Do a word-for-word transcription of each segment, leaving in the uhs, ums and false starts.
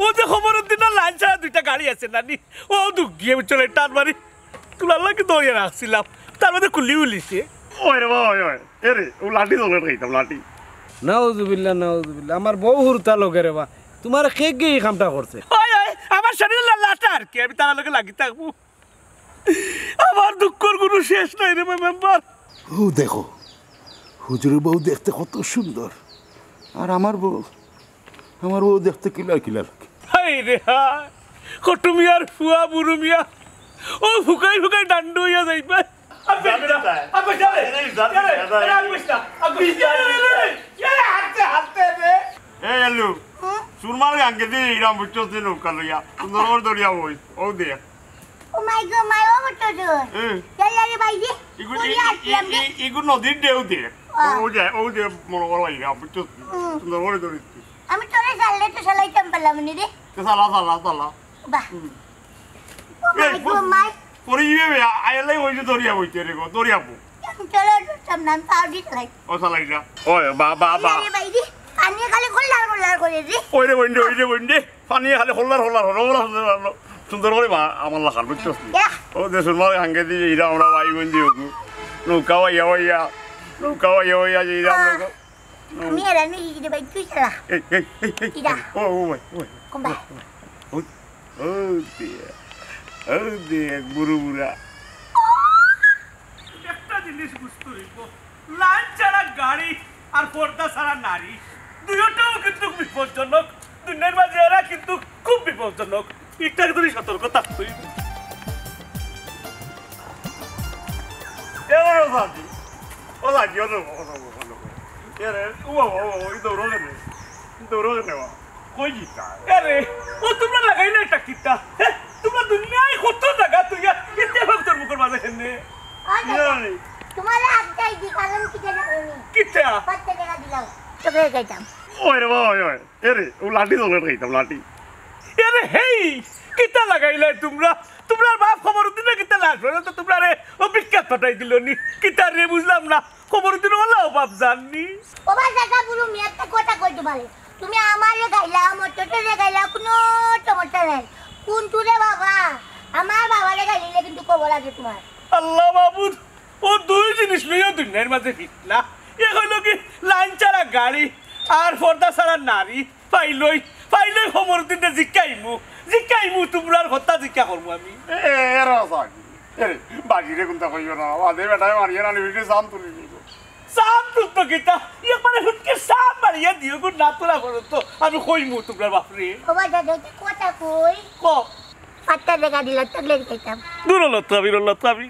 ও যে খবরের দিন লাইন ছাড়া দুইটা গাড়ি আছে নানি, ও দুঃখ গিয়ে চলে টান মারি তুলার লাগে দৌড়িয়ে রাখছিলাম, তার মধ্যে কুলি উলিছে। ওই রে বাবা, ওই, ওই। এ রে, ও লাঠি চকলেট খাইতাম, লাঠি। নাউজুবিল্লাহ, নাউজুবিল্লাহ। আমার বউ হুরতা লগে রে বা, তোমার কে গিয়ে এই কামটা করছে? ওই, ওই, আমার শরীরে লা-, লাটা আর কি, আমি তার লগে লাগি থাকবো। আমার দুঃখর কোনো শেষ নাই রে মেম্বার। ও দেখো, হুজুরের বউ দেখতে কত সুন্দর, আর আমার বউ, আমার বউ দেখতে কিলা কিলা লাগে। হায় রে হায়, কটু মিয়ার ফুয়া বুরু মিয়া, ও ফুকাই ফুকাই ডান্ডু হইয়া যাইবা। এ এলু, সুরমার গাঙ্গে দিয়ে ইরাম বুঝছো যে নৌকা লইয়া সুন্দর করে দরিয়া বই, ও দেখ। ও মাই গো, মাই, ও বড় হুজুর। হুম। চল আরে ভাই রে। ইগু, পুরি ই-, ই-, আসলাম রে। ই-, ইগু নদীর ঢেউ দে। আহ। ও যে, ও যে মনে করো ইরাম বুঝছো? হুম। সুন্দর করে দরিয়া। আমি তোরে চাললে তো চালাইতাম পারলাম নি রে। তো চালা, চালা, চালা। বাহ। হুম। ও মাই এই, গো, মাই। পরে ইয়ে বে, আ-, আইলে ওই যে দরিয়া বইতে রে গো, দরিয়া বো। আমি চলো, চলতাম না, আমি পাও দিয়ে চালাই। ও চালাই না। ওই, বা, বা, বা। আরে ভাই রে, পানি খালি গোল্লার গোল্লার করে রে। ওই রে বইন রে, ওই রে বইন রে। পানি খালি হল্লার হল্লার হল্লার হল্লার হল্লার। সুন্দর করে মা, আমার লাখান, বুঝছো? ইয়া। ও দেশের মাঝে হাঙ্গে দিয়ে, এরা আমরা ভাই বোন দিয়ে ওগু। নৌকা ভাইয়া ভাইয়া, নৌকা ভাইয়া ভাইয়া, যে এরা আমরা গো। আমি আর আমি কি রে ভাই, তুই চালা। এই, এই, এই, এই। কিরা? ও, ও ভাই, ও ভাই। কোন ভাই? ও, ও দে, ও দে, বুড়ো বুড়া। একটা জিনিস বুঝতে হইব, লাইন ছাড়া গাড়ি আর পর্দা ছাড়া নারী, দুইটাও কিন্তু বিপজ্জনক। দুনিয়ার মাঝে এরা কিন্তু খুব বিপজ্জনক। এটা কিন্তু সতর্ক থাকতে হইব। এ, ও সাজি, ও সাজি, ও সাজি, ও সাজি, ও সাজি। এ রে, ও বাবা, ও বাবা, ওই দৌড়ো কেনে? দৌড়ো কেনে বা? কই জিতা? এ রে, ও তোমরা লাগাই না এটা কিতা? হে, তোমরা দুনিয়ায় কত জায়গা তুই আর ইতে ভক্তর মুখের মাঝে কেনে? ও দাদা, ইয়ে রে। তোমার আড্ডায় দি কারণ কিতা জানো নি? কিতা? পাঁচটা টাকা দিলাম, চকলেট খাইতাম। ওই রে বাবা, ওই, ওই। এ রে, ও লাঠি চকলেট খাইতাম, লাঠি। এ রে, হেই, কিতা লাগাইলাই তোমরা? তোমরার বাপ খবর দিলে কিতা লাশ হলো তো তোমরা রে, ও বিখ্যাত পাঠাই দিল নি। কিতা রে, বুঝলাম না। খবর দিন ওলা ও বাপ জাননি। ও বাপ, দেখা বুড়ো মিয়া একটা কথা কই তোমারে। তুমি আমারে গাইলা, আমার ছোটরে গাইলা, কোনো সমস্যা নাই। কিন্তু রে বাবা, আমার বাবারে গাইলে কিন্তু খবর আছে তোমার। আল্লাহ মাবুদ, ও দুই জিনিস লইয়া দুনিয়ার মাঝে ফিতনা। এক হইল কি লাইন ছাড়া গাড়ি আর পর্দা ছাড়া নারী। পাইলই, পাইলই খবর দিন দে জিকাইমু, জিকাইমু তোমরার কথা জিকা করমু আমি। এ, এ, এরা সাকি। এরে, বাজিরে কোনটা কইও না। বাদে বেটায় মারিয়ে না, নিবিড়ে সাম তুলি নিব। সাম তুলতো কিতা? একবারে হুটকে সাম মারিয়া দিও গো, না তোলা করো তো। আমি কইমু তোমরার বাপরে। ও বাবা, দাদা, একটা কথা কই। ক। পাঁচটা টাকা দিলে চকলেট খাইতাম। দূর হলো তো আমি, হলো তো আমি।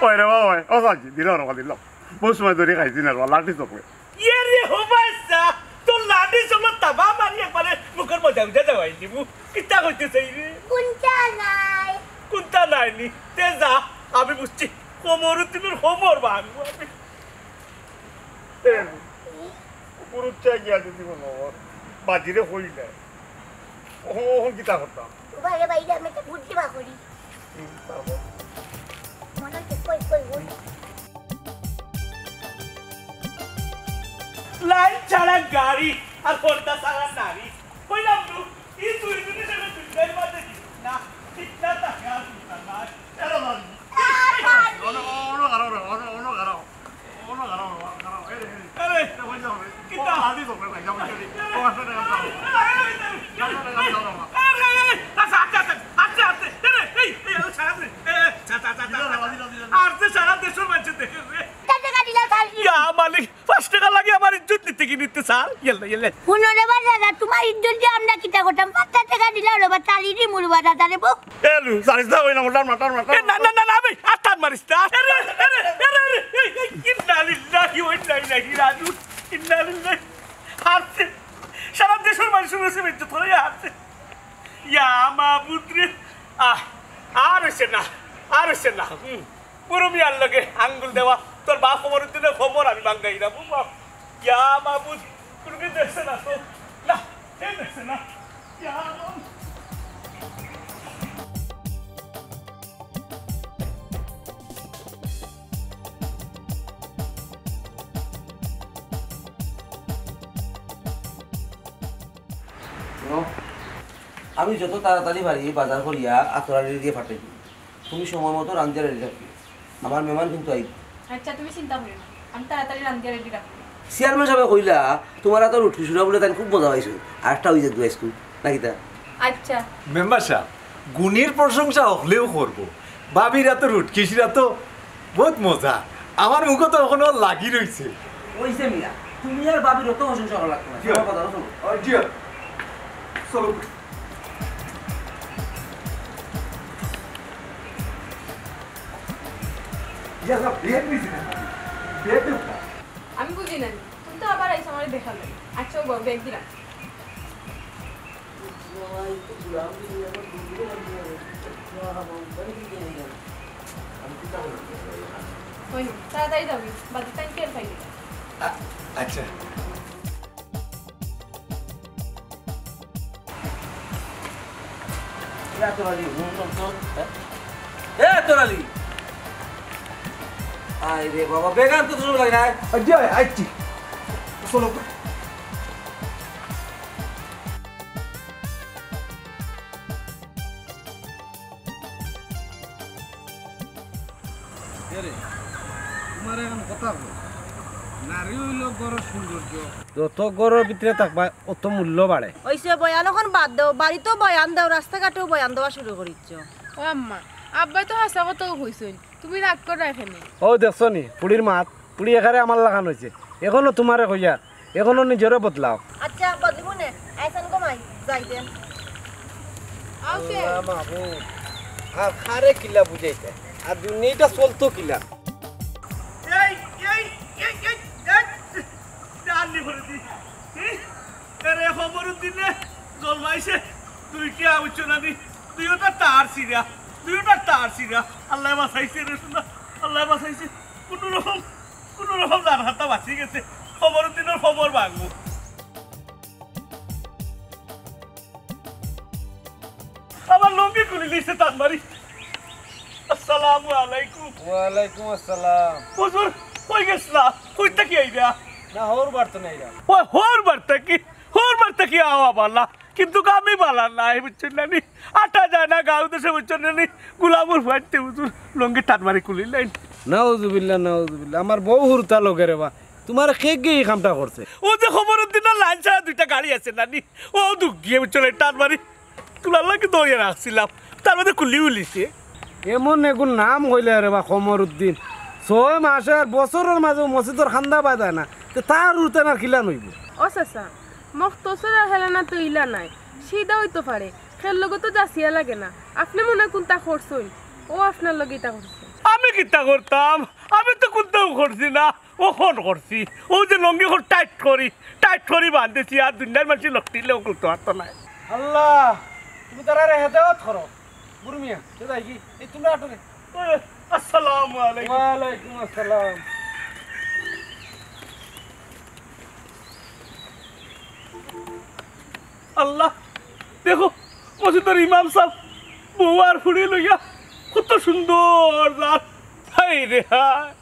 ওই রে বাবা, ওই, ও সাকি, দিল রে, দিল। বহুত সময় ধরে খাইছি না রে, লাঠি চকলেট। ইয়ে রে, ও ভাই সা, তোর লাঠি চকলেট তাবা মারি একবারে মুখের মজা উঠে যাওয়াই দিমু। কিতা কইতে চাই রে? কোনটা নাই? কোনটা নাই নি? তে যা, আমি বুঝছি। কোমর তুলে কোমর ভাঙবো আমি। এ, গুরুত্ব গিয়া যদি মনে হয়, বাজিরে কইলে। ও, ও, কিতা করতাম? ও ভাই রে ভাই, আমি একটা বুদ্ধি বার করি। হুম, তারপর? মনে হচ্ছে কই, কই, কই। লাইন ছাড়া গাড়ি আর পর্দা ছাড়া নারী। কইলাম তো, এই দুই জিনিস আমি দুনিয়ার মাঝে ঠিক না, ঠিক না থাকে আর ঠিক না, না। এরা মাঝে। অনো, অনো খারাপ রে, অনো, অনো খারাপ। অনো খারাপ, খারাপ। এ রে, এ রে। আরে, এটা হয়ে যাবে। কিতা? ও, আদি তো ভাই, যাবো, চলি। ও, আসলে, আসলে। আরে, আরে, আরে, আচ্ছা, আচ্ছা, আচ্ছা, আচ্ছা, আচ্ছা, এ রে, এই, এই, আরে, ছাড়া দে। এ, এ, ছাড়, ছাড়, ছাড়, ছাড়, ছাড়। আর যে সারা দেশের মাঝে দেখে রে। কত টাকা দিলা তার? ইয়া মালিক, পাঁচ টাকা লাগে আমার ইজ্জত নিতে কি নিতে স্যার? ইয়াল্লা, ইয়াল্লা। হুনো রে বা দাদা, তোমার ইজ্জত দিয়ে আমরা কিতা করতাম? পাঁচ টাকা দিলা রে বা, তালি দি মুরবা দাদা রে বউ। এ লু, জানিস না, ওই না, মোটার, মোটার, মোটার। এ, না, না, না, না, আমি আর টান মারিস না। এ রে, এ রে, এ রে, এ রে, এই, এই, ইন্না লিল্লাহি ওয়া ইন্না ইলাইহি রাজিউন। ইন্না লিল্লাহি। হারছে। সারা দেশের মানুষের কাছে বিদ্যুৎ হয়ে হারছে। ইয়া মাবুদ রে। আহ, আর হইছে না, আর হইছে না। হুম। মুরব্বিয়ার লগে আঙ্গুল দেওয়া, তোর বাপ খবর দিলে খবর আমি বাঙ্গাই না। বাপ, ইয়া মাবুদ, কোনো কি দেখছে না তো? না, কে দেখছে না? ইয়া মাবুদ। আমি যত তাড়াতাড়ি পারি বাজার করিয়া আতর আলীরে দিয়া পাঠাই দিমু। তুমি সময় মতো রান্ধিয়া রেডি রাখিও, আমার মেহমান কিন্তু আইব। আচ্ছা, তুমি চিন্তা করিও না, আমি তাড়াতাড়ি রান্ধিয়া রেডি রাখমু। চেয়ারম্যান সাবে কইলা, তুমার আতর রুটি চুরা বুলে তাইন খুব মজা পাইছইন। আরেকটা অইযাউক আইজকু, না কিতা? আচ্ছা। মেম্বার সাব, গুণীর প্রশংসা হকলেউ করবো। ভাবির আতর রুটি চুরা তো বউত মজা। আমার মুখো তো অখনো লাগি রইছে। অইছে মিয়া, তুমি আর ভাবির অত প্রশংসা করা লাগতো না। জি। চলো, বাজারো চলো। ও, জি। চলো। ইয়া, সব ব্যাগ নিছি না। ব্যাগ দেও না। আমি বুঝি না। তুমি তো আবার আইসো আমারে দেখার লাগি। আচ্ছা, ও ব্যাগ দিলাম। ওই, তাড়াতাড়ি যাবি, বাজার টাইম টের পাইবি। আ-, আচ্ছা। এ আতর আলী, হুন তো, হ্যাঁ? এ আতর আলী! আয় রে বাবা, বেগান তো শুরু লাগে না। আচ্ছা, আচ্ছা। চলো। এরে, তুমারে অখন কথা কই, নারী অইলো ঘরর সৌন্দর্য। যত ঘরর ভিতরে থাকবা, অত মূল্য বাড়ে। অইছে, বয়ান অখন বাদ দেও, বাড়িতও বয়ান দেও, রাস্তাঘাটেও বয়ান দেওয়া শুরু করিছো। ও আম্মা, আব্বায় তো হাছা কথাউ কইছইন, তুমি রাগ কররায় কেনে? অউ দেখছো নি, ফুড়ির মাত, ফুড়ি একেবারে আমার লাখান অইছে। অখনো তুমারে কইয়ার, অখনো নিজরে বদলাও। আচ্ছা, বদলিমু নে। আইসান গো মাই, যাই দে। আও কে? আল্লাহ মাবুদ, আর কারে কিলা বুঝাইতায়? আর দুনিয়াটা চলতো কিলা? এই, এই, এই, এই, এই, জান নি করে দি। এই, আরে খবর দিলে জন্মাইছে দুইটা, বুঝছো না নি? দুইওটা তার ছিড়া, দুইওটা তার ছিড়া। আল্লায় বাঁচাইছে রে সোনা, আল্লায় বাঁচাইছে। কুনু রকম কুনু রকম জান হাতটা বাঁচি গেছে। খবর দিনর খবর ভাঙবো। আমার লুঙ্গি খুলি দিছে তার মারি। আসসালামু আলাইকুম। ওয়ালাইকুম আসসালাম। হুজুর, কই গেছলা? কই থাকি আইরা? না, হউর বাড়ি থাকি আইরা। ও, হউর বাড়ি থাকি? হউর বাড়ি থাকি আওয়া ভালা। কিন্তু আমি ভালা নাই, বুঝছইন না নি? আটা যায় না গাঁও দেশে, বুঝছইন না নি? গুলামর ফুয়াইন্তে হুজুর লুঙ্গি টান মারি খুলিলাইন। নাউজুবিল্লাহ, নাউজুবিল্লাহ। আমার বউ হুরুতা লগে রে বা। তুমারে কে গিয়া ই কামটা করছে? অউ যে খবরউদ্দিনর লাইন ছাড়া দুইটা গাড়ি আছে না নি? অউ দুখ গিয়া, বুঝছইন, টান মারি তুলার লাগি দৌড়িয়া রাখছিলাম। তার মধ্যে খুলি উলিছে। এমন এগুর নাম কইলে রে বা খবরউদ্দিন। ছয় মাসে আর বছরর মাঝে মসজিদর কান্দা বায় দেয় না। তে তার হুরুতা না কিলান অইবো? ও চাচা, মখতছর আর হেলানা তো ইলা নায়, সিধা অইতো পারে। কেউর লগে তো যাচিয়া লাগে না। আপনে মনে অয় কুনতা করছইন, অউ আপনার লগে ইতা করছে। আমি কিতা করতাম? আমি তো কুনতাউ করছি না, অখন করছি। অউ যে লুঙ্গি অখন টাইট করি, টাইট করি বান্ধিছি, আর দুনিয়ার মানষে লটকিলে অউ খুলতো পারতো নায়। আল্লাহ, তুমি তারারে হেদায়ত করো। বুরু মিয়া, তে যাইগি? এই তুমরা আটো রে। এ, আসসালামু আলাইকুম। ওয়ালাইকুম আসসালাম। আল্লাহ, দেখো, মসজিদর ইমাম সাব বউ আর ফুড়ি লইয়া কত সুন্দর যার। হায় রে হায়,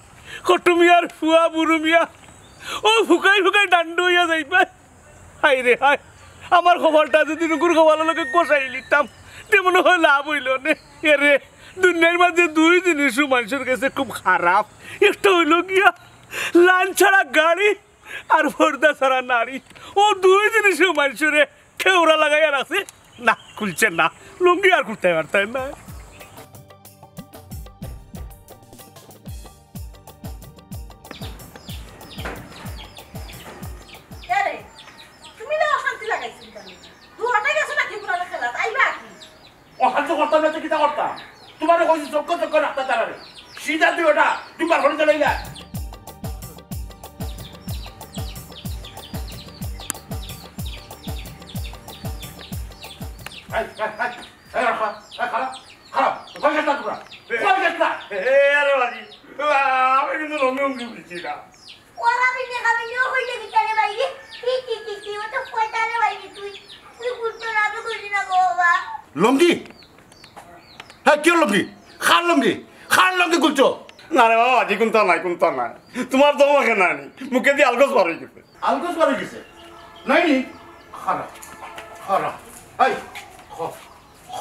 কটু মিয়ার ফুয়া বুরু মিয়া, অউ ফুকাই ফুকাই ডান্ডু অইয়া যাইবা। হায় রে হায়, আমার কপালটা যুদি নুকুর কপালর লগে কষাই লিতাম, তে মনে অয় লাভ অইলো নে। এরে, দুনিয়ার মাঝে দুই জিনিসউ মানষর গেছে খুব খারাপ। একটা অইলো গিয়া লাইন ছাড়া গাড়ি, আর পর্দা ছাড়া নারী। অউ দুই জিনিসউ মানষরে খেউরা লাগাইয়া রাখছে। না, খুলছে না, লুঙ্গি আর খুলতায় পারতায় না। এরে, তুমি না অশান্তি লাগাইছো কেনে? দুহাতে গেছো নাকি পুরানো খেলাত? আইবা কি? অশান্তি করতাম না তো কিতা করতাম? তুমারে কইছি চক্ষে চক্ষে রাখতায় তারারে। সিধা দুইওটা, দুইবার ফোন চালাইলা। এই, এই, এই, এই, রাখা, এই, খারাপ, খারাপ। কই গেছলা তুমরা? কই গেছলা? এ, আরে বাজি, আমি কিন্তু লুঙ্গি উঙ্গি বুঝছি না। ওরা বিনে খাবে নিও কইলে কি করে বাইরে? কি, কি, কি, কি, ও তো কয়তারে বাইরে তুই। তুই খুলতো না, আমি খুলছি না গো বাবা। লুঙ্গি? হ্যাঁ, কিওর লুঙ্গি? কার লুঙ্গি? কার লুঙ্গি খুলছো? না রে বাবা, আজি কুন্তা নাই, কুন্তা নাই। তুমার দম আগে নাই নি? মুখেদি আলগোছ বার অই গেছে। আলগোছ বার অই গেছে? নাই নি? খারাপ, খারাপ। এই, খ, খ,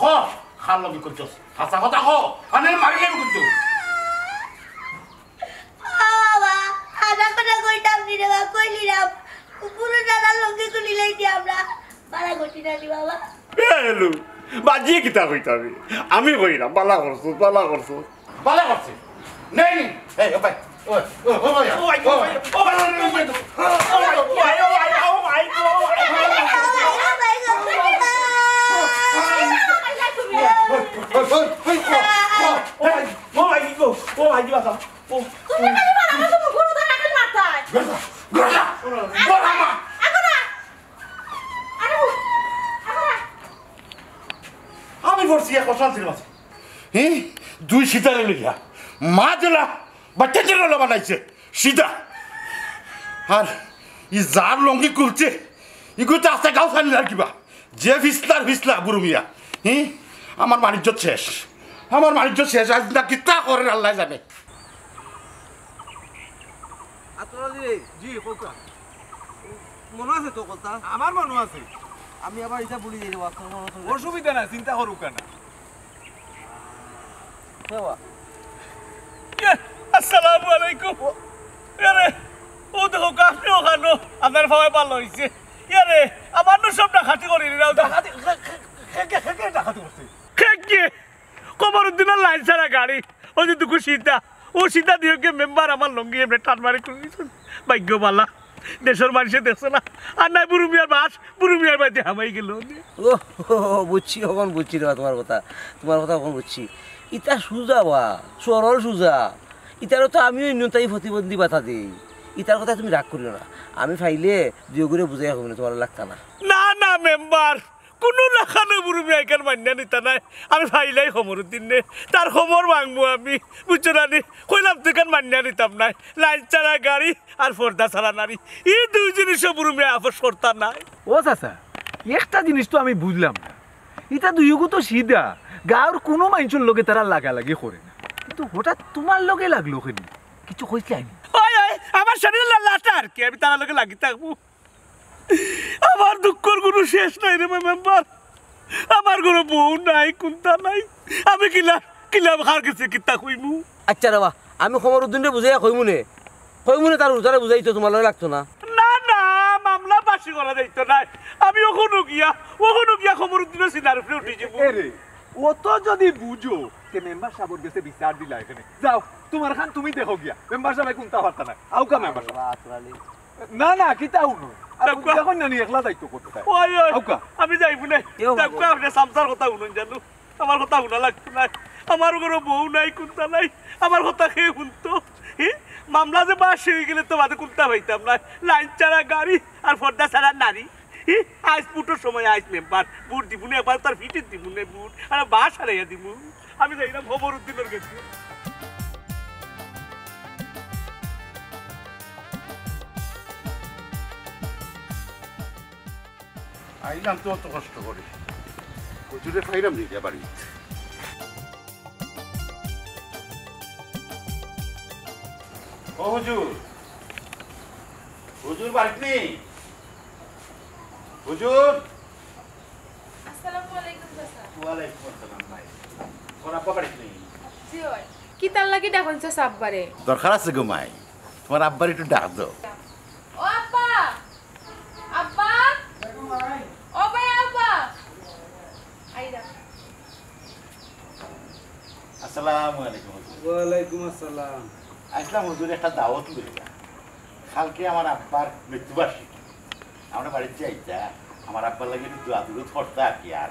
কার লগে করছস? হাছা কথা খ, আনে মারি লাইমু কিন্তু। ও বাবা, হাছা কথা কইতাম নি রে বা, কইলিরাম। পুরো দাদার লগে গুলি লই দি আমরা। বালা করছি না রে বাবা। এ হেলু, বাজিয়ে কিতা কইতাম? আমি কইরাম, বালা করছস, বালা করছস। বালা করছে। নেই, নেই। এই, ও ভাই, ও, ও, ও ভাই, ও ভাই, ও ভাই, ও ভাই, ও ভাই, ও ভাই, ও ভাই, ও ভাই, ও ভাই, ও ভাই। ও ভাই, ও ভাই, ও ভাই, ও ভাই, ও ভাই, ও ভাই, ও ভাই। তুমি খালি বানানো তুমি গুরু ধরে রাখেন মাথায়। গড়া, গড়া, গড়া মা। আগো না। আরে, আগো না। আমি পড়ছি এক অশান্তির মাঝে। হে? দুই সিতারে লইয়া। মা যেলা, বাচ্চা যেলা বানাইছে। সিধা। আর ই যার লঙ্গি খুলছে, ইগু তো আস্তা গাঁও ছাড়ি আর কিবা। যে ফিসলার ফিসলা, বুরু মিয়া। হে? আমার বাণিজ্য শেষ। আমার বাণিজ্য শেষ। আজ না কিতা করের আল্লাহ জানে। আতর আলী রে, জি, কউক্কা। মনো আছে তো কথা? আমার মনো আছে। আমি আবার ইতা ভুলি যাই রে বা, তোর মনো আছে? অসুবিধা নাই, চিন্তা করউক্কা না। হে বা। ইয়ে, আসসালামু আলাইকুম। ও। আরে, ও দেখো, আপনি ওখানো, আপনার ভাবে ভালো হইছে। ইয়ারে, আমার নু সব ডাকাতি করি রে, ডাকাতি, খে, খে, খে, খে, খে, খে ডাকাতি করছে? খে কে? কমরুদ্দিনর লাইন ছাড়া গাড়ি, ওই যে দুগু সিধা, ও সিধা দিওকে মেম্বার আমার লঙ্গি এমনে টান মারি খুলি দিছইন। ভাগ্য বালা, দেশর মানষে দেখছে না, আর নাই বুরু মিয়ার বাস, বুরু মিয়ার বাড়িতে হামাই গেল। ও, ও, ও, বুঝছি, অখন বুঝছি রে বা তুমার কথা, তুমার কথা অখন বুঝছি। ইতা সুজা বা, সরল সুজা। ইতারে তো আমিও ইন্নতাই প্রতিবন্ধী বাতা দেই। ইতার কথা তুমি রাগ করিও না, আমি পাইলে দুইওগুরে বুঝাইয়া কইমুনে, তুমার লাগতা না। না, না, মেম্বার, কুনু লাখানো বুরু মিয়া ইখান মানিয়া নিতা নায়। আমি পাইলাই কমরুদ্দিনরে, তার কমর ভাঙমু আমি, বুঝছো না নি? কইলাম তো ইখান মানিয়া নিতাম নায়। লাইন ছাড়া গাড়ি আর পর্দা ছাড়া নারী, ই দুই জিনিসও বুরু মিয়া আপস করতা নায়। ও চাচা, একটা জিনিস তো আমি বুঝলাম না, ইতা দুইওগু তো সিধা, গাঁওর কুনু মানষর লগে তারা লাগালাগি করে না, কিন্তু হঠাৎ তুমার লগে লাগলো কেনে? কিছু কইছলায় নি? ওই, ওই, আমার শরীরর লাটা আর কি, আমি তারার লগে লাগি থাকমু। আমার দুঃখর কুনু শেষ নাই রে মেম্বার। আমার ঘরো বউ নাই, কুন্তা নাই। আমি কিলা, কিলা কার গেছে কিতা কইমু? আচ্ছা রে বা, আমি কমরুদ্দিনরে বুঝাইয়া কইমুনে। কইমুনে তার উজারে বুঝাইতো, তুমার লগে লাগতো না। না, না, মামলা ফাঁসি করা যাইতো নায়। আমি অখনো গিয়া, অখনো গিয়া কমরুদ্দিনর সিনার উপরে উঠি যাইমু। এ রে, অত যদি বুঝো, তে মেম্বার সাবর গেছে বিচার দিলা এখানে। যাও, তুমার খান তুমি দেখো গিয়া। মেম্বার সাবে কুন্তা পারতা নায়। আউক্কা মেম্বার সাব। না, না, কিতা হুনো? আর দেখো। দেখো না নি, একলা যাইতো করতে চায়। ওই, ওই, আউক্কা। আমি যাইমুনে। কেউ দেখো, যাইবো। আপনে সামসার কথা হুনইন জানো। আমার কথা হুনা লাগতো নায়। আমার ঘরো বউ নাই, কুন্তা নাই। আমার কথা কে হুনতো? হি? মামলা যে ফাঁসি অইগেলে তো বাদে কুন্তা পাইতাম নায়। লাইন ছাড়া গাড়ি আর পর্দা ছাড়া নারী। হি? আইজ ভোটর সময় আইজ মেম্বার। ভোট দিমুনে একবার তার ফিটিত দিমুনে ভোট। আর বাস হারাইয়া দিমু। আমি যাইরাম কমরুদ্দিনর গেছে। আইলাম তো অত কষ্ট করি, হুজুররে পাইরাম নি গিয়া বাড়িত। ও হুজুর, হুজুর বাড়িত নি? হুজুর। আসসালামু আলাইকুম চাচা। ওয়ালাইকুম আসসালাম ভাই। তুমার আব্বা বাড়িত নি? জি অয়। কিতার লাগি ডাকইন চাচা আব্বারে? দরকার আছে গো মাই, তুমার আব্বারে একটু ডাক দেও। ও আব্বা! আব্বা! ও ভাই আব্বা! আইরা। আসসালামু আলাইকুম হুজুর। ওয়ালাইকুম আসসালাম। আইছলাম হুজুর, একটা দাওয়াত লইয়া। কালকে আমার আব্বার মৃত্যুবার্ষিকী। আমরার বাড়িত যাইতা, আমার আব্বার লাগি একটু দোয়া দুরুদ পড়তা আর কি, আর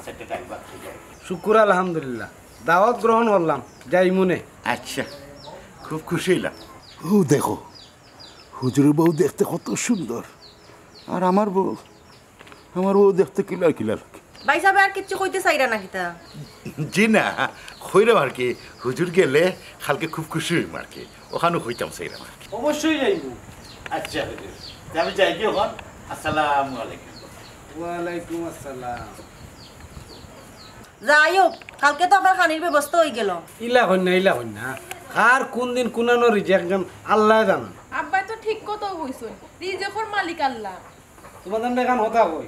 চাইরটা ডাইল ভাত খাইয়া। শুকুর আলহামদুলিল্লাহ, দাওয়াত গ্রহণ করলাম, যাইমুনে। আচ্ছা, খুব খুশি অইলাম। ও দেখো, হুজুরর বউ দেখতে কত সুন্দর, আর আমার বউ, আমার বউ দেখতে কিলা কিলা লাগে। ভাইসাবে আর কিচ্ছু কইতা চাইরা না কিতা? জি না, কইরাম আর কি, হুজুর গেলে কালকে খুব খুশি অইমু আর কি, অখানউ কইতাম চাইরাম আর কি। অবশ্যই যাইমু। আচ্ছা হুজুর, তে আমি যাইগি অখন। আসসালামু আলাইকুম। ওয়ালাইকুম আসসালাম। যাই হউক, কালকে তো আপনার খানির ব্যবস্থা অইগেলো। ইলা কইন না, ইলা কইন না। কার কুন দিন কুনানো রিজেক একজন আল্লায় জানইন। আব্বায় তো ঠিক কথাউ কইছইন, রিজেকর মালিক আল্লা। তুমার জন্য এখান কথা কই,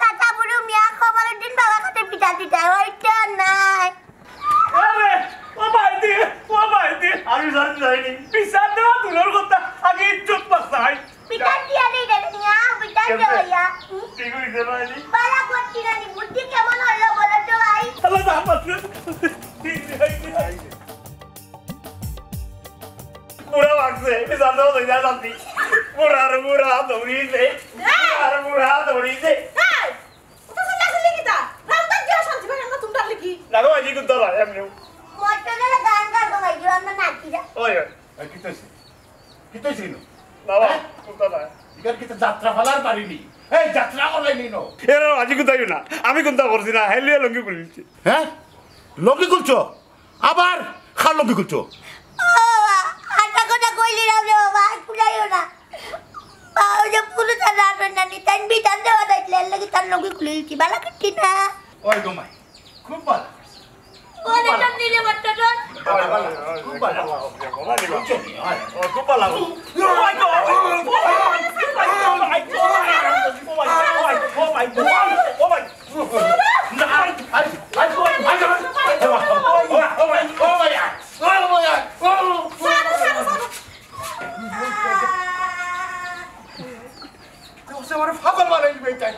চাচা বুরু মিয়া কমলউদ্দিন বাবার কাছে বিচার দিতে অইতো নায়। আরে, ও ভাইজি, ও ভাইজি, আমি জানি যাইনি। বিচার দেওয়া দূরের কথা, আগে ইজ্জত বাঁচাই। বিচার দিয়া দেই রে মিয়া, বিচার কেমনে? দেওয়া। ঠিক অইছে ভাইজি। বালা করছি না নি, বুদ্ধি কেমন হলো বলো তো ভাই? আল্লাহ যা পাচ্ছে। বুড়া লাগছে, বিচার দেওয়া যাই না জানি। বুড়ার বুড়া দৌড়িছে, বুড়ার বুড়া দৌড়িছে। এই, ওটা তো নাচলে কিতা? রামদাস দিয়া শান্তি পাইলাম না তোমরা লাগি। না গো, আজি কুন্তা নাই, এমনি। মরতে গেলে গান গাইবো ভাই, আমরা নাচি না। ওই, ওই। এই, কিতা অইছে? কিতা অইছে ইনো? বাবা, হ্যাঁ? কুন্তা নাই। ইখান কিতা যাত্রা ফালার পারিনি? এই, যাত্রা করাইনি ইনো? এরা আজি কুন্তা অইও না। আমি কুন্তা করছি না, হেলিয়া লুঙ্গি খুলিলছি। হ্যাঁ? লুঙ্গি খুলছো? আবার কার লুঙ্গি খুলছো? ও বাবা, আটা কথা কইলি না রে বাবা, আর খুলাইও না। বাবা, ওই যে পুরুষ আর রাখবেন না, নি তাই বিধান দেওয়া যাইছিল, এর লাগি তার লগে খুলে দিচ্ছি, বালা করছি না। ওই গো মাই, খুব বালা। ওরে জন্য নিলে বাচ্চাটা। খুব বালা। বুঝছো নি? ওই। ও, খুব বালা। Oh my God! Oh my God! Oh my God! Oh my God! Oh my God! আমারে পাগল বানাই দিবে তাই।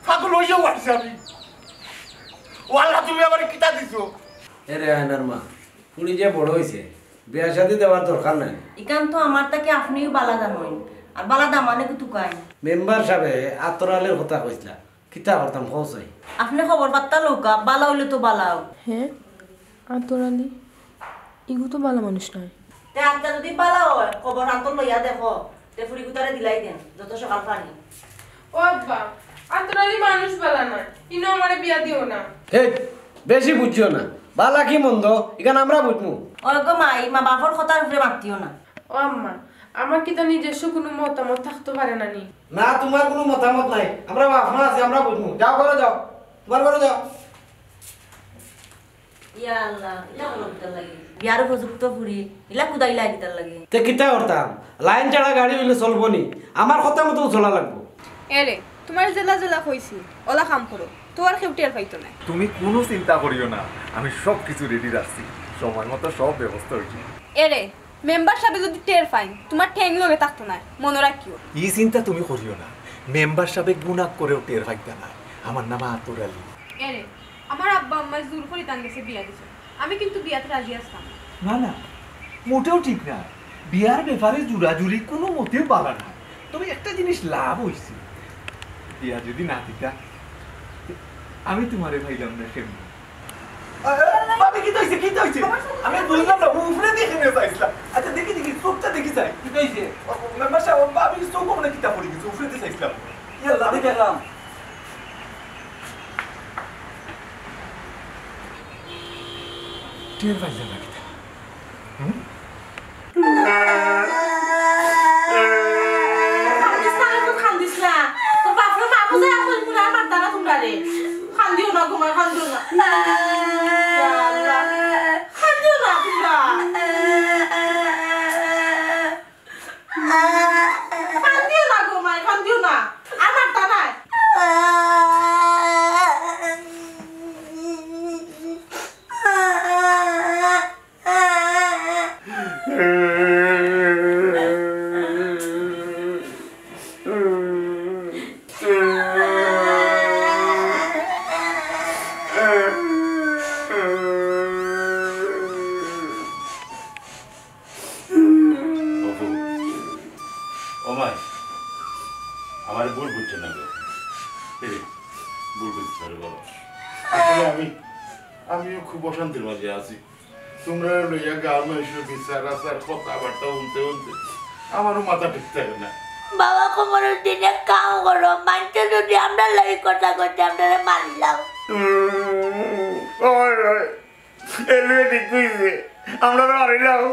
পাগল অইয়া মারছি আমি। ও আল্লাহ, তুমি আমারে কিতা দিছো? এরে আয়নার মা, ফুড়ি যে বড় অইছে, বিয়া শাদি দেওয়ার দরকার নাই। ইখান তো আমার থাকি আপনেও বালা জানইন, আর বালা দামানে কুতুকাইন। মেম্বার সাবে আতর আলীর কথা কইছলা, কিতা করতাম কও চাই? আপনে খবর পাত্তা লউক্কা, বালা অইলে তো বালাউ। হে, আতর আলী, ইগু তো বালা মানুষ নায়। তে আত্মা যদি বালা অয়, খবর আতর লইয়া দেখো, তে ফুড়ি গুতারে দিলাই দেন, যত সকাল পানি। ও আব্বা, আতর আলী মানুষ বালা নায়, ইনো আমারে বিয়া দিও না। হে, বেশি বুঝিও না, বালা কি মন্দ, ইখান আমরা বুঝমু। ওই গো মাই, মা বাপর কথার উপরে মাতিও না। ও আম্মা, আমার কিতা নিজস্ব কুনু মতামত থাকতো পারে না নি? না, তুমার কুনু মতামত নাই। আমরা বাপ মা আছি, আমরা বুঝমু। যাও, ঘরো যাও। তুমার ঘরো যাও। ইয়া আল্লাহ, ইলা হলো কিতার লাগি? বিয়ার উপযুক্ত ফুড়ি, ইলা কুদাইলা কিতার লাগি? তে কিতা করতাম? লাইন ছাড়া গাড়ি অইলে চলবো নি? আমার কথা মতো চলা লাগবো। এরে, তুমারে যেলা যেলা কইছি, অলা কাম করো, তো আর কেউ টের পাইতো নায়। তুমি কুনু চিন্তা করিও না, আমি সব কিছু রেডি রাখছি, সময় মতো সব ব্যবস্থা অইছে। এরে, মেম্বার সাবে যুদি টের পাইন, তুমার ঠ্যাং লগে থাকতো নায়, মনো রাখিও। ই চিন্তা তুমি করিও না, মেম্বার সাবে গুনাক করেও টের পাইতা নায়। আমার নাম আতর আলী। এরে, আমার আব্বা আম্মায় জোর করি তান গেছে বিয়া দিছে, আমি কিন্তু বিয়াত রাজি আছলাম না। না, না, মোটেও ঠিক না। বিয়ার ব্যাপারে জুরাজুরি কুনু মতেও বালা না। তবে একটা জিনিস লাভ অইছে, বিয়া যুদি না দিতা, তে আমি তুমারে পাইলাম না কেমনে? আ, আ, ভাবি, কিতা অইছে, কিতা অইছে? আমি বুঝলাম না, উপরে দেখি নিয়ে চাইছিলাম। আচ্ছা, দেখি, দেখি, চোখটা দেখি চাই। কিতা অইছে? ও, ও, মেম্বার সাব, ভাবি, চোখ মনে কিতা পড়ি গেছে, উপরে দিয়ে চাইছিলাম। ইয়াল্লা, আমি দেখলাম। টের পাইলে না কিতা? হুম? কান্দিস না রে, তুই কান্দিস না। তোর বাপরে মা বুঝে আর কইমু না, আর মারতা না তুমরা রে। কান্দিও না, ঘুমায়, কান্দিও না। ইয়া আল্লাহ। কান্দিও না তুমরা। কান্দিও না গো মাই, কান্দিও না। আর মারতা নায়। অপু, ও মাই, আমারে ভুল বুঝছো না গো। এই রে, ভুল বুঝছো না রে বাবা। আসলে আমি, আমিও খুব অশান্তির মাঝে আছি। তুমরা লইয়া গাঁওর মানুষের বিচার আচার কথাবার্তা শুনতে শুনতে আমারও মাথা ঠিক থাকে না। বাবা কমরুদ্দিন, এক কাম করো, মানষে যদি আমরার লাগি কথা কইতে আমরারে মারিলাও। উম, ওই, ওই, এ লইয়া ঠিক কইছে, আমরারে মারিলাও।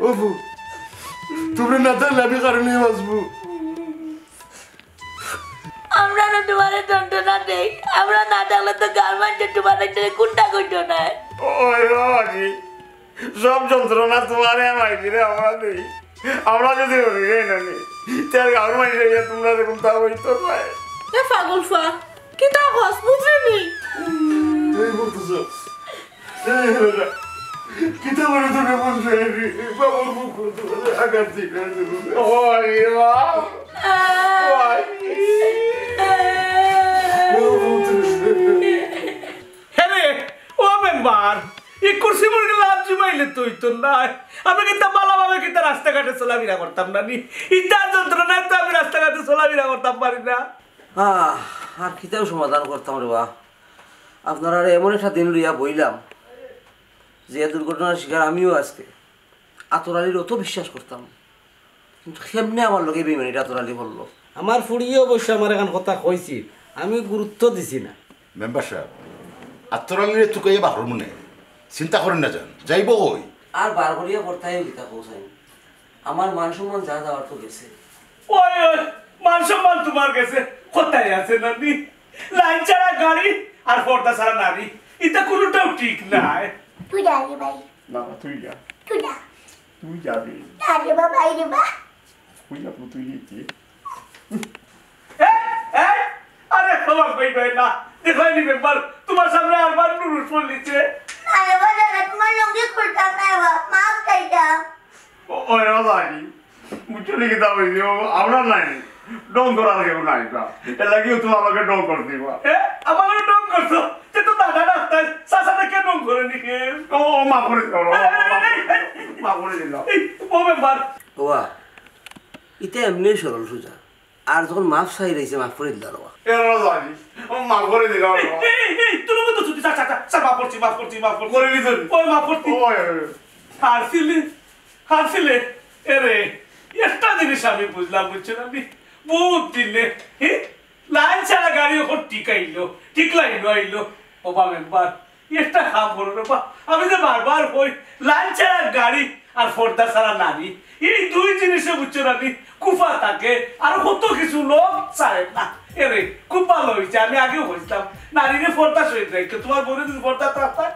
অপু, তুমরা না থাকলে আমি কারণে বাঁচবো। আমরা তো তুমারে যন্ত্রণা দেই, আমরা না থাকলে তো গাঁওর মানষে তুমার একটা কুন্তা কইতো নায়। ওই বাবাজি, সব যন্ত্রণা তুমারে আমার দিলে আমরা দেই। আমরা যদি মরি যাই না নি, তে আর গাঁওর মানষে ইয়া তুমরা দেখুন তা হইতো নায়। এ পাগল ফা, কিতা কস বুঝলি নি? এই বলতেছো? এই বেটা, কিতা বলে তোরে বলছে? বাবার মুখ করতে বলে আঘাত দিলে। ওরে বাবা। ওই। হ্যাঁ রে, ও মেম্বার, এই কুরসি মুরগি লাভ জুমাইলে তুই তো নাই। আমি কিতা ভালাভাবে কিতা রাস্তাঘাটে চলাফিরা করতাম না নি? ইতার যন্ত্রণায় তো আমি রাস্তাঘাটে চলাফিরা করতাম পারি না। আহ, আর কিতাও সমাধান করতাম রে বা। আপনারারে এমন একটা দিন লইয়া বইলাম যে দুর্ঘটনার শিকার আমিও আজকে। আতর আলীর অত বিশ্বাস করতাম, কিন্তু কেমনে আমার লগে বেইমানিটা আতর আলী করলো? আমার ফুড়িয়ে অবশ্য আমার এখান কথা কইছিল, আমি গুরুত্ব দিছি না। মেম্বার সাব, আতর আলীরে তুকাইয়া বাহর মনে চিন্তা করেন না যান, যাইব কই? আর বার করিয়া করতাই কিতা কও চাই, আমার মান সম্মান যা যাওয়ার তো গেছে। ওই, ওই, মান সম্মান তোমার গেছে, কোথায় আছে নানি? লাইন ছাড়া গাড়ি আর পর্দা ছাড়া নারী, এটা কোনোটাও ঠিক নাই। তুই যা রে ভাই। না, না, তুই যা। তুই যা। তুই যাবি। যা রে বাবা, এই রে বা। তুই যা, তুই নিতে। এই, এই, আরে, খবর কই কই না। দেখো নি মেম্বার, তোমার সামনে আরবার নুরুস পড়লিছে। আরে বাবা, তোমার লুঙ্গি খুলতাম না বা, মাফ চাইতাম। ও, ওই রাজাজি, বুঝছো নি কিতা অইছে? ও, আমরা নাই, ঢং করার কেউ নাই বা। এর লাগিও তুমি আমাকে ঢং করে দিবা। এ, আমাকে ঢং করছো? তে তো দাদা ডাক্তার, চাচাকে ঢং করে নি কে? ও, ও, মাফ করে দিলাম, ও, এই, এই, মাফ করে দিলাম। এই, ও মেম্বার। ওয়া, ইতে এমনি সরল সোজা। আর যখন মাফ চাই রইছে, মাফ করে দিলা রে বা। এ রাজাজি, ও, মাফ করে দিলাম রে বা। এই, এই, এই, তোর মতো ছুটি, চা, চা, চা, চা, মাফ করছি, মাফ করছি, মাফ করছি। করে দিছেন? ওই মাফ করছি। ওই, ওই, ওই। হারছিলে, হারছিলে, এরে, একটা জিনিস আমি বুঝলাম, বুঝছো না নি? বহুত দিনে, হি? লাইন ছাড়া গাড়ি এখন ঠিক আইলো, ঠিক লাইনও আইলো। ও বা মেম্বার, একটা কাম করো রে বা, আমি যে বারবার কই, লাইন ছাড়া গাড়ি আর পর্দা ছাড়া নারী, এই দুই জিনিসে বুঝছো না নি? কুফা থাকে, আর কত কিছু লোক ছাড়ে না। এরে, খুব ভালো হইছে, আমি আগেও কইছিলাম, নারীরে পর্দা সহিত রাখতে, তোমার বউরে যদি পর্দা থাকতাম,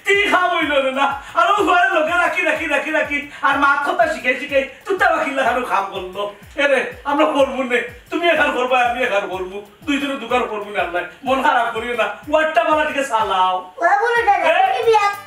ই কাম অইলো রে না। আর অউ ঘরর লগে রাখি, রাখি, রাখি, রাখি, আর মাত কথা শিখাই, শিখাই, তুই তো বাকির লাখানো কাম করলো। এরে, আমরা করমু নে, তুমি এখান করবা, আমি এখান করমু, দুইজনে দুকান করমু নে। আল্লাহ, মন খারাপ করিও না, ওয়ার্ডটা ভালা দিকে চালাও। ওরা বলে, "দাদা, এ? তুমি বিয়া